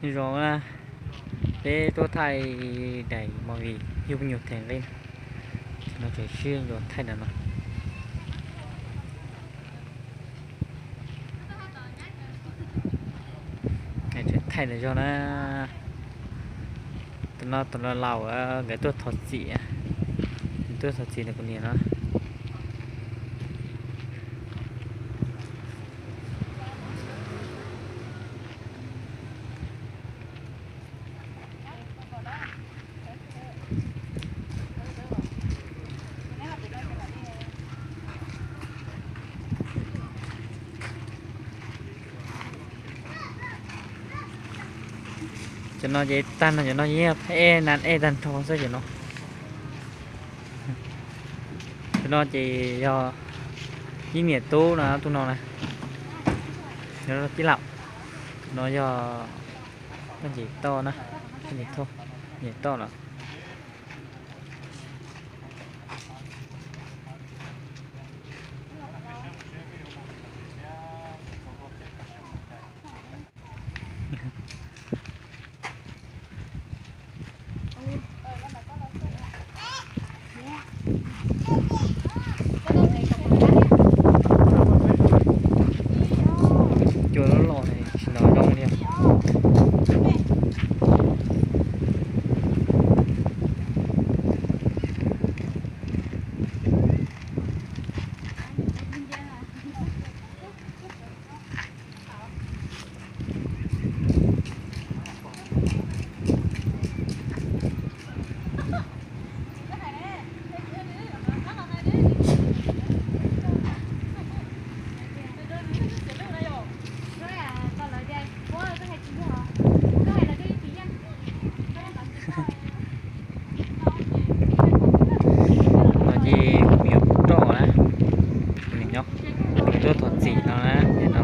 Nyob zoo na, peb tuaj thaij daim movie yug me nyuam theem nqi no, tseem sib yuav thaij ntawm no. Tseem thaij ntawm zog na. Tus no tus laus laus nkawd tuaj thov txim, tuaj thov txim ntawm kuv niam no. Cov no ces tag no, cov no yeej ej nas ej tag nrho xwb cov no. Tus no ces yog ib niam tub no, tus no na, yog tij laug. Tus no yog Paj Ntim Toj na, Paj Ntim Toj, Ntim Toj lawm. Cua loj loj tsis nov zoo li. No ces kuv yuav roj na, kuv nyob, kuv tuaj thov txim no na, no.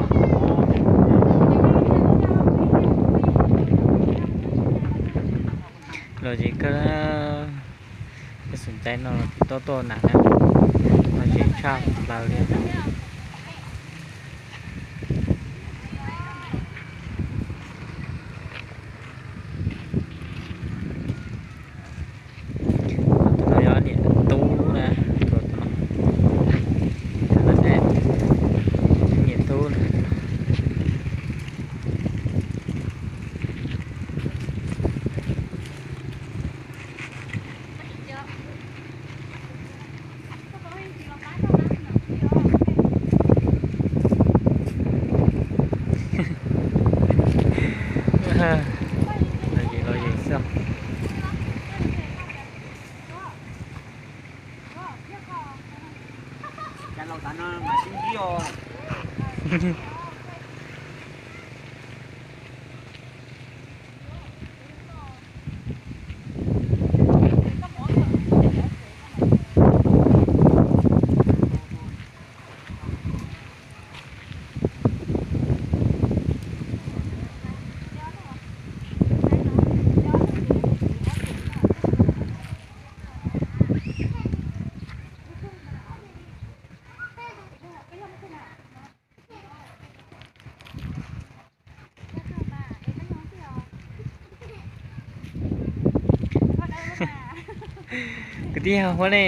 Los ces koj, koj xum cai no los tsis tau tuaj nas na, no ces tshaj plaws li. Tus no yog niam tub na, tus no, niam tub na. Los yus xwb. Kwv tij Huab ne.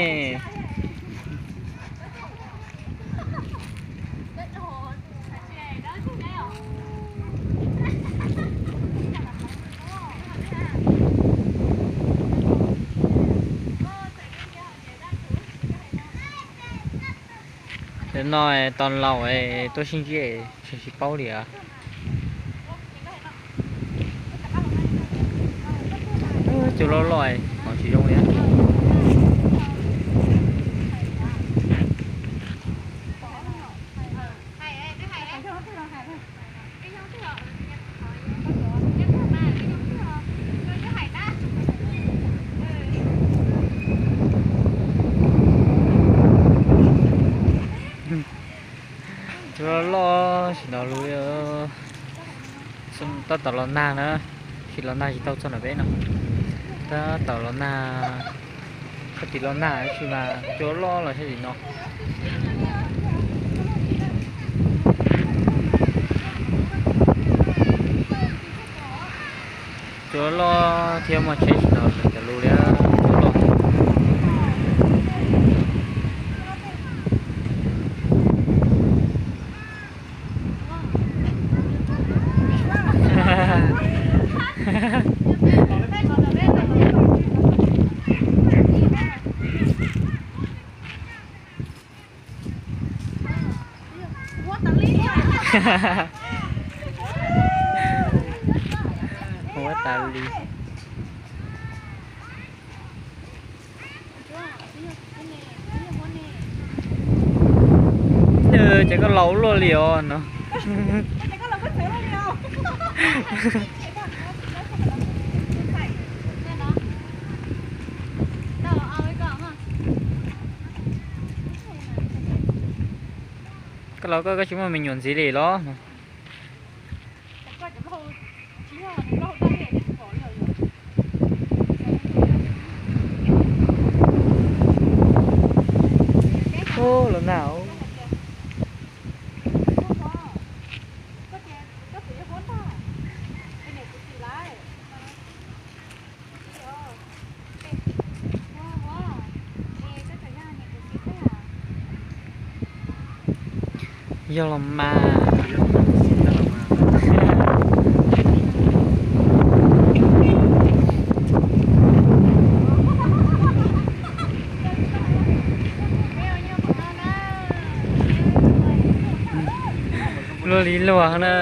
Cov no tau laus tuaj sib ntsib tsis paub li. Cua loj loj, hov tsis zoo li. Cua loj loj, sim no lub tab tom los nag na, tsis los nag tsis tau txog nram peb no. Tab tom los nag, txog tim los nag tsis mas cua loj los saib tim no. Cua loj thiab mas tsheb tsis hnov cov lus li. Cua loj. Huab tas li. Ces koj laus luaj li os no. Koj laus koj, koj tsis muaj me nyuam ntxiv li los? Ub, los nag. Yog los mas. Luaj li luaj na.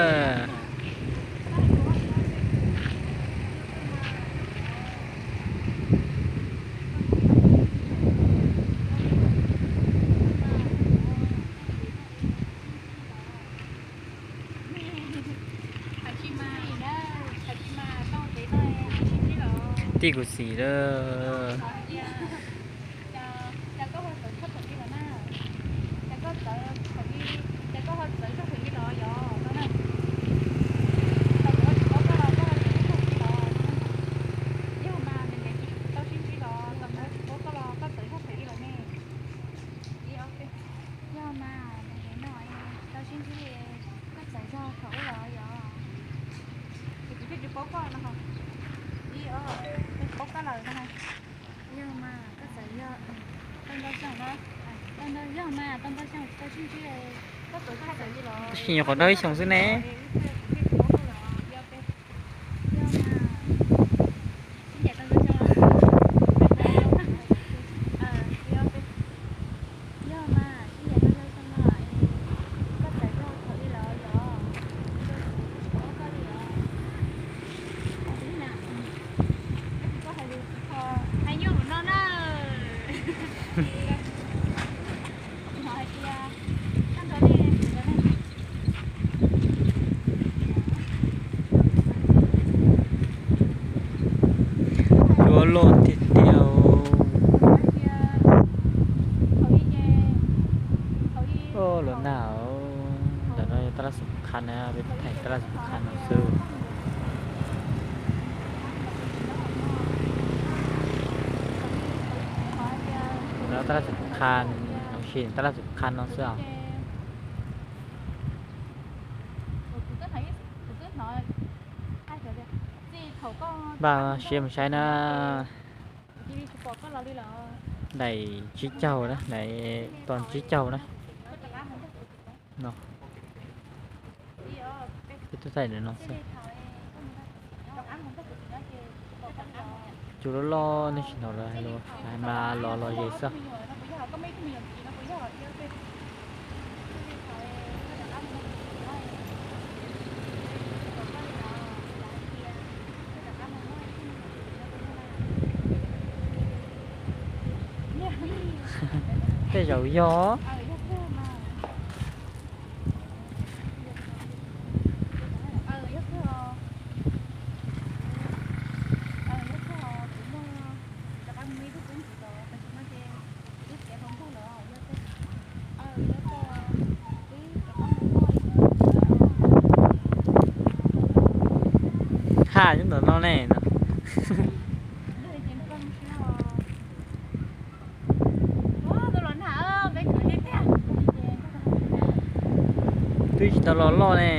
Tij kuv xim lawm. Yog mas, no tau sib ntsib li, koj txawm yog thaum ub los yog? Ces kuv thiaj tsis paub koj no. Ib, paub koj lawm no. Yog mas, koj txawm yog, tau ntau xyoo, tau ntau, yog mas tau ntau xyoo tsis tau sib ntsib, koj txawm yog txawm li los? Tab sis nyuam qhuav tau ib xyoos xwb ne. Yog mas, sib ncaim tau ntau xyoo los? Yog mas, sib ncaim tau ntau xyoo no, koj txawm yog thaum ub los yog? Tsis paub koj li os. Koj hais lus tsis kho, hais nyuaj mus no na. Tsis hnov hais tias koj nrog nej, cua loj tiag tiag. Los nag, ntawm no yog tab laj Xus Khas na, peb thaij tab laj Xus Khas no xwb. Tab laj Xus Khas, tab laj Xus Khas no xwb os. Npaj siab mus saib na. Daim tsib caug na, daim to tsib caug na. No, peb tuaj thaij no xwb. Cua loj loj nej tsis hnov lawv hais lus, hais mas los los ze xwb. Tej zaum yog. Haj, nyob ntawm no ne no. Twb tsis tau los loj ne.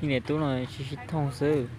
Niam tub no sib sib thooj xwb.